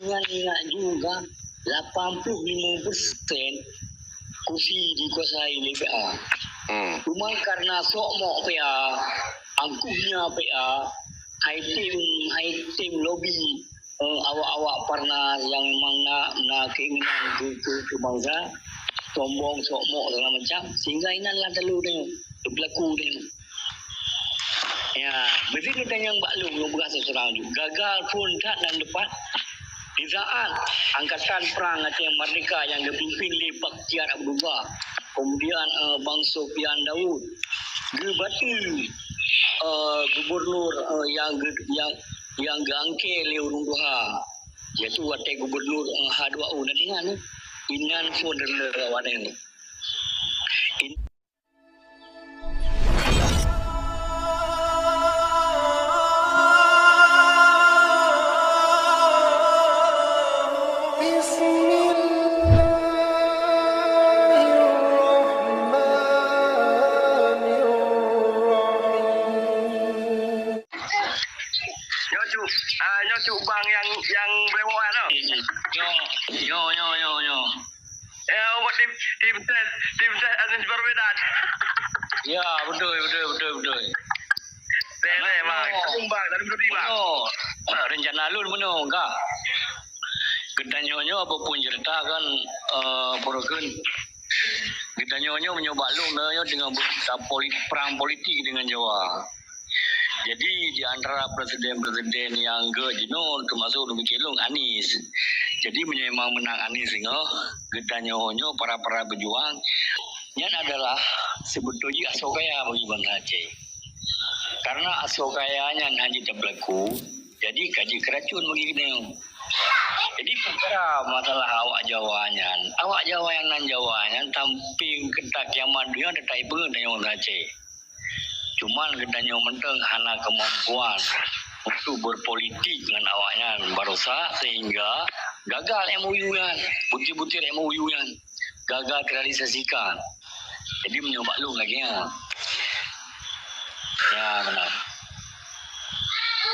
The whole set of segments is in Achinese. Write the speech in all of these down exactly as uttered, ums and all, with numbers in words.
Nyan ingat juga, lapan puluh lima persen kursi dikuasai lé P A. Hmm. Cuma karena sok mok P A, angkuhnya P A, hai tim, hai tim lobby, eh, awak-awak Parnas yang memang na, na keinginan ke, ke, ke bangsa, sombong, sok mok segala macam, sehingga inan lah telu dia, berlaku dia. Ya, berarti kita yang bak lôn, lôn peugah terus terang ju. Gagal phon that dan tepat. Di saat Angkatan Perang Aceh Merdeka yang dipimpin oleh Bakhtiar Abdullah, kemudian, eh, Bang Sofyan Daud, geubati, eh, gubernur, eh, yang ge-, yang, yang geuangkat lé ureueng tuha, yaitu watèe gubernur, eh, H dua U, na ingat, eh? Inan phon reuloh awak nyan. In- Bismillahirrahmanirrahim. Nyoe cuk, ah, nyoe cuk bang yang, yang brewok tu. Nyoe, nyoe, nyoe, nyoe, nyoe. Ya, buat tim, tim ses, tim ses Anies Baswedan. Ya, betul, betul, betul, betul. Teh, teh, bang. Meunoe. Tapi, bang, tadi betul, bang. Meunoe. Rencana lôn meunoe, ka. Geutanyoe nyoe apapun cerita kan, eh, peureukeun. Geutanyoe nyoe meunyoe bak lôn, nyoe dengan berita polit-, perang politik dengan Jawa. Jadi, di antara presiden-presiden nyang geuh jinoe, teumasuk neupike lôn Anies. Jadi, meunyoe memang meunang Anies singoh, geutanyoe nyoe para-para pejuang, nyan adalah seubeutôi jih asoe kaya bagi bansa Aceh. Karena asoe kaya nyan hana jeuet tapeulaku, jadi ka jeuet keuracun bagi geutanyoe. Jadi, peukara masalah awak Jawa nyan, awak Jawa nyang nan Jawa nyan, sampéng keu kiamat donya teutap ipeungeut tanyoe bansa Aceh. Cuman geutanyoe mantong hana keumampuan untuk berpolitik ngon awaknyan baroesa sehingga gagal M O U nyan, butir-butir M O U nyan gagal terrealisasikan. Jadi meunyoe bak lôn lagèe nyan. Ya, beuna.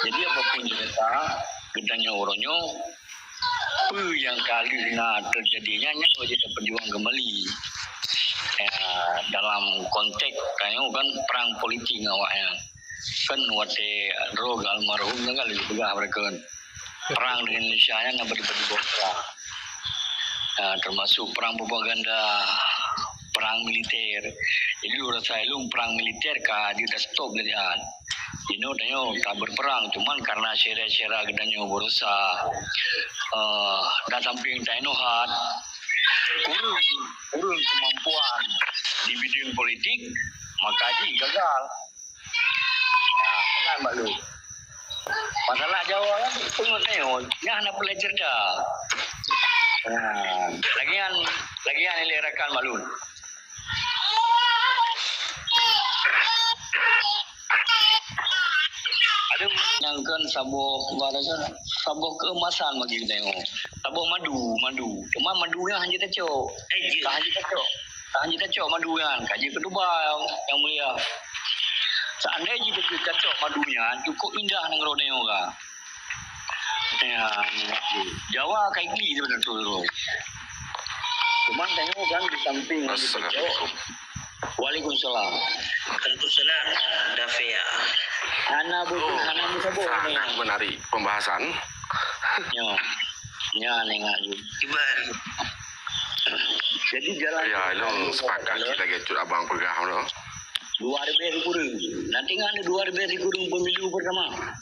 Jadi apapun cerita, geutanyoe uroe nyoe peue nyang ka lheueh na teujadi nyan, nyan wajéb tapeujuang keumbali. Ya, dalam konteks tanyoe kan perang politik ngon awaknyan. Kan watèe droe almarhum nyan kan lagèe peugah bak lôn, perang dengan Indonesia nyan na bagi-bagi dua perang. Ya, termasuk perang propaganda, perang militer. Jadi lôn rasa lôn perang militer ka jeuet ta-stop lé nyan. Jinoe tanyoe ka berperang, cuman karena syedara-syedara geutanyoe berusaha, eh, dan sampéng tainoe hat kureueng, kureueng kemampuan di bidang politik, maka jih gagal. Nah, kan bak lôn. Masalah Jawa kan peungeut tanyoe, nyan hana peureulèe cerita. Nah, lagèe nyan, lagèe nyan ilèe rakan bak lôn. Aduh, nyang kan saboh, ibaratnya saboh keemasan bagi kita tengok. Saboh madu, madu. Cuma madu nyan hana jeuet tacok. Eh, jeuet. Ka hana jeuet tacok. Ka hana jeuet tacok madu nyan. Ka jeuet keu tuba, Yang Mulia. Seandai jih tacok madu nyan, cukup indah nanggroe tanyoe ka. Ya, Jawa ka igli sebenarnya tu. Cuman tanyoe kan di samping Assalamualaikum. Waalaikumsalam. Waalaikumsalam, Dafea. Hana bu-, oh, hana meusaboh sangat ini. Menarik pembahasan. Ya. Ya, nengok je. Iban. Jadi jalan ya, tu lôn sepakat cit lagèe cut abang peugah tu. Dua ribèe sikureueng. Nanti ngan dua ribèe sikureueng pemilu pertama.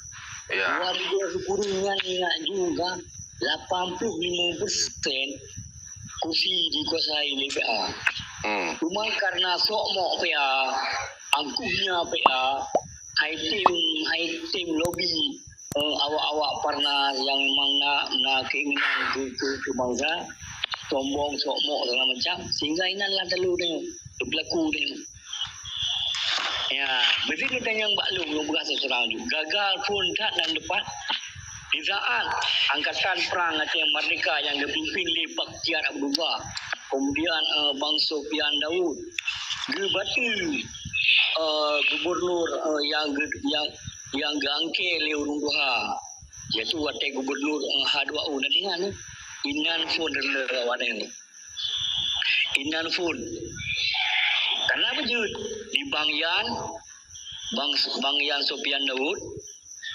Ya. Dua ribèe sikureueng nyan ingat juga, lapan puluh lima persen kursi dikuasai lé P A. Hmm. Cuma karena sok mok P A, angkuhnya P A, hai tim, hai tim lobby, eh, awak-awak Parnas yang memang na, na keinginan ke, ke, ke bangsa, sombong, sok mok segala macam, sehingga inan lah telu dia, berlaku dia. Ya, berarti kita yang bak lôn, lôn peugah terus terang ju. Gagal phon that dan tepat di saat Angkatan Perang Aceh Merdeka yang dipimpin oleh Bakhtiar Abdullah, kemudian, eh, Bang Sofyan Daud, geubati, eh, gubernur, eh, yang ge-, yang, yang geuangkat lé ureueng tuha, Yaitu watée gubernur, eh, H dua U na deungon inan phon deungon awak nyan. Inan phon. Karena beujeuet di Bang Yan, Bang, Bang Yan Sofian Daud,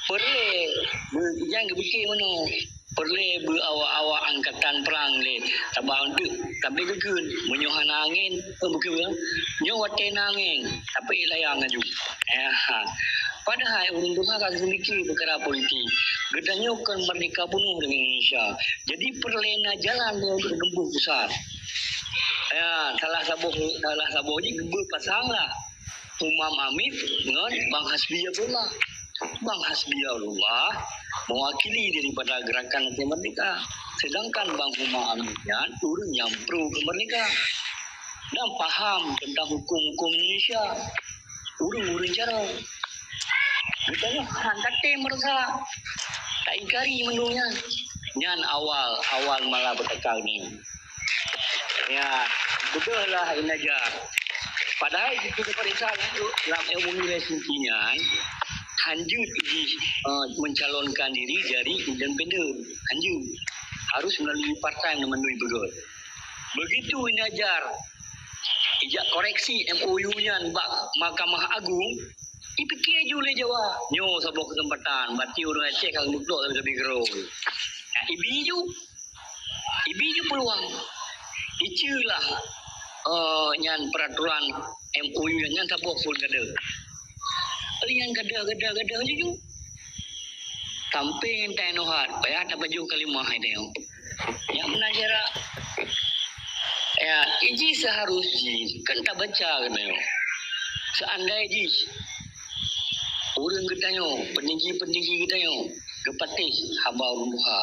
peureulée beu-, nyang geupike meunoe, peureulée beu awak-awak angkatan perang lé tabang deuk, tapi geukheun meunyoe hana angén, peue bukeuh nyoe watée na angén, tapi layang laju. Eh, ha. Padahai ureuëng tuha ka geumike peukara politik. Geutanyoe kon merdeka bunoe deungon Indonesia. Jadi peureulée na jalan nyang geuneubeuh pusat. Ya, salah saboh, salah saboh jih geubeuet pasang lah. Humam Hamid ngon Bang Hasbi Abdullah. Bang Hasbi Abdullah mewakili daripada Gerakan Aceh Merdeka. Sedangkan Bang Humam Hamid nyan ureuëng nyang pro kemerdekaan dan paham tentang hukum-hukum Indonesia. Ureuëng-ureuëng jaroe. Geutanyoe han tatem meurasa taingkari mandum nyan. Nyan awal, awal malapetaka nyan. Ya, beudôh lah inaja. Padahai jika diperiksa lam M O U Helsinki nyan, hanjeuet jih, eh, mencalonkan diri jadi independen. Hanjeuet. Harus melalui partai melalui beugöt. Begitu inajar ijak koreksi M O U nyan bak Mahkamah Agung, ipike ju lé Jawa. Nyoe saboh keuseumpatan, bati ureuëng Aceh ka meuklok dan lebih gerong. Nah, ibi ju. Ibi ju peluang. Icu lah, eh, nyan peraturan M O U nyan saboh phon gadoh. Nyan gadoh, gadoh, gadoh ju. Sampai ngon tai nohat, payah tapajoh kalimah itu. Nyang meunan cara, ya, iji seharus jih kan tabaca keunoe. Seandai jih ureuëng geutanyoe, petinggi-petinggi geutanyoe geupatéh haba ureuëng tuha.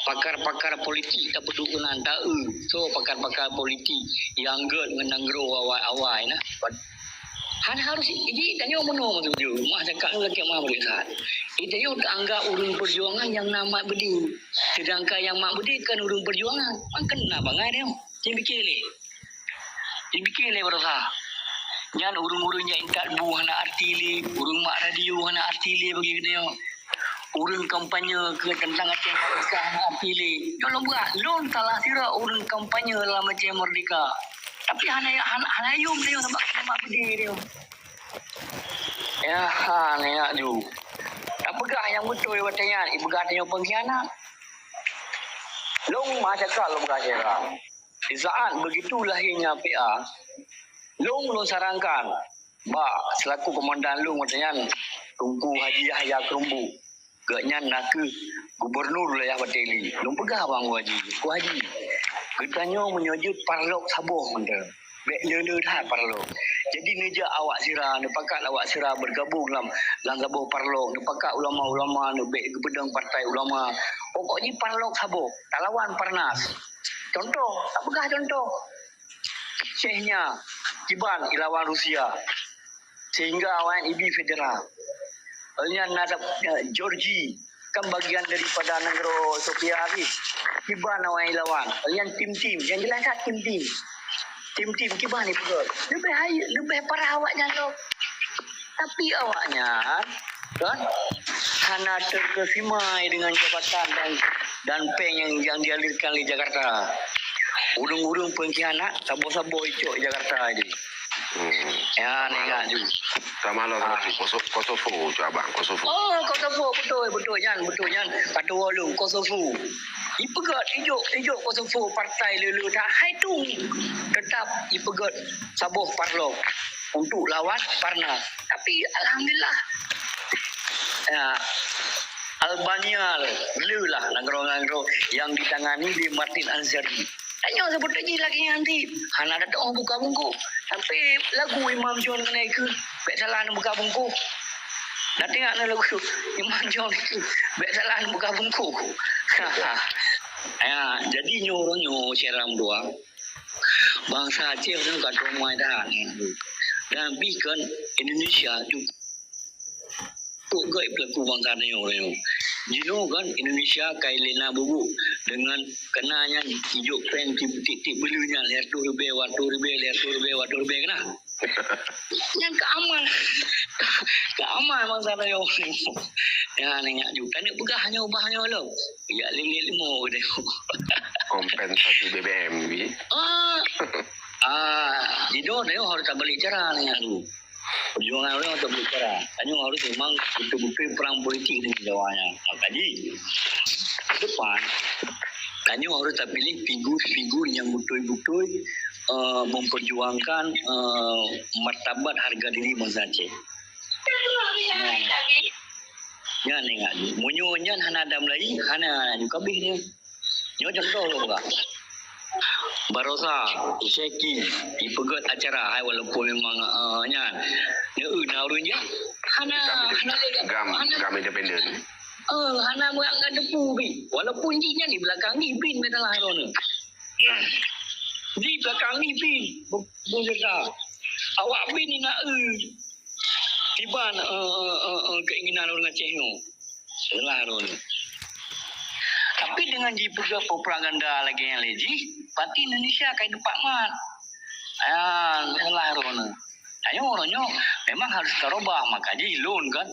Pakar-pakar politik tapeuduek keunan taeu, so pakar-pakar politik nyang gét ngon nanggroe awai-awai nah. Hana harus iji tanyoe meunoe maksud jih. Mah cakap ngon lagée mah boleh that. Iji tanyoe teuanggap ureuëng perjuangan nyang na mat beudé. Sedangkan nyang mat beudé kan ureuëng perjuangan. Mangken na bangai dia. Cing pikir lé. Cing pikir lé berusaha. Nyan ureuëng-ureuëng nyang intat bu hana arti lé, ureuëng mat radio hana arti lé bagi dia. Ureuëng kampanye keu teuntang Aceh Merdeka hana arti lé. Nyoe lôn buat, lôn salah sira ureuëng kampanye lam Aceh Merdeka. Tapi hana, hana, hana yum dia sabab hana mat beudé dia. Ya, ha, nyak ju. Tapeugah nyang beutôi watée nyan, ipeugah tanyoe pengkhianat. Lôn meucakap lôn peugah sira. Di saat begitu lahirnya P A, lôn, lôn sarankan bak selaku komandan lôn watée nyan, Teungku Haji Yahya Keureumbuk. Gobnyan nakeuh gubernur wilayah Bateli. Lôn peugah bak Teungku Haji, "Teungku Haji, geutanyoe meunyoe jeuet parlok saboh mantong. Bék le-le that parlok." Jadi neujak awak sira, neupakat awak sira bergabung lam, lam saboh parlok, neupakat ulama-ulama, neubék geupeudong partai ulama. Pokok jih parlok saboh, talawan Parnas. Contoh, tapeugah contoh. Chechnya, kiban ilawan Rusia. Sehingga awaknyan ibi federal. Nyan na, eh, Georgi, kan bagian daripada nanggroe Soviet jih. Kiban awaknyan ilawan. Nyan tim-tim. Nyang jeulaih that tim-tim. Tim-tim kiban ipeugöt. Leubeh hai, leubeh parah awaknyan lom. Tapi awaknyan, kan, hana terkesima dengan jabatan dan, dan péng yang, yang dialirkan di Jakarta. Ureuëng-ureuëng pengkhianat, saboh-saboh icok Jakarta itu. Hmm. Ya, sama ingat tu. Sama lo, sama Koso-, Kosovo, cak abang, Kosovo. Oh, Kosovo, betul, betul, nyan, betul, nyan. Kata ulun, Kosovo. Ipeugöt, ijok, ijok Kosovo partai lulu dah hai tu. Tetap ipeugöt saboh parlok untuk lawan Parnas. Tapi, alhamdulillah, ya, Albania le lah nanggroe-nanggroe yang ditangani di Martin Ansari. Tanyoe seubut lagi lagée nyan ti. Hana ada teuoh buka bungkôh. Sampai lagu Imam John keuneuk ikheun, bék salah neubuka bungkôh. Dah teuingat na lagu Imam John, bék salah neubuka bungkôh. Ya, jadi nyoe uroe nyoe, Syedara dua. Bansa Aceh nyoe ka teumai that. Dan pih kan Indonesia tu Kok gét pelaku bansa tanyoe nyoe. Jinoe kan Indonesia ka ilée na bubuk deungon keunan nyan ijok péng tiep-tiep beuleu nyan lhèe reutôh ribèe, dua reutôh ribèe, lhèe reutôh ribèe, dua reutôh ribèe keunan. Nyang keu amal. Keu amal masa nyoe. Ya, nyan ju. Taneuk peugah nyoe, bah nyoe lom. Ya, lilek limo deh. Kompensasi B B M, bi. Ah. Ah, jinoe nyoe harus tabalik cara nyan ju. Perjuangan orang untuk berbicara. Tanyoe harus memang betul-betul perang politik dengan jawanya. Maka di depan, tanyoe harus terpilih figur-figur yang betul-betul uh, memperjuangkan uh, martabat harga diri bangsa Aceh. Nyan ingat. Meunyoe nyan hana ada mulai, hana kabeh dia. Nyoe contoh lôn peugah. Barosa, Syeki, ipeugöt acara hai walaupun memang uh, nyan. Neu na ureueng jak. Hana hana lé GAM, GAM independen. Eh, hana meuangkat depu bi. Walaupun jih nyan di belakang jih bin meusalah droeneuh. Di belakang jih bin beuserta. Awak bin na eu kiban uh, uh, uh, keinginan ureueng Aceh nyoe. Salah droeneuh. Tapi dengan jipeugah propaganda lagèe nyan lé jih, berarti Indonesia ka teupeumat. Ah, salah droeneuh. Tanyoe uroe nyoe memang harus tarubah, maka jih lôn kan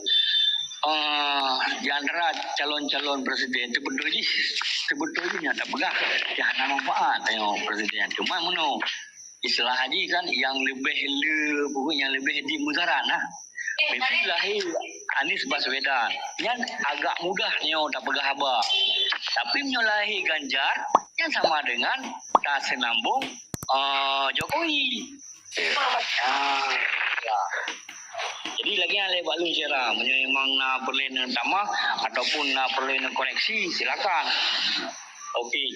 uh, di antara calon-calon presiden teubeutôi jih, teubeutôi jih nyang tapeugah nyang hana manfaat tanyoe presiden. Cuma meunoe, istilah jih kan yang lebih le, pokok yang lebih di mudarat lah. Mesti lahé Anies Baswedan. Nyan agak mudah nyoe tapeugah haba. Tapi meunyoe lahé Ganjar, nyan sama dengan taseunambong uh, Jokowi. Ah, ya. Jadi lagi yang lewat lu cara, meunyoe memang na perlu tamah ataupun na perlu koreksi, silakan. Okey.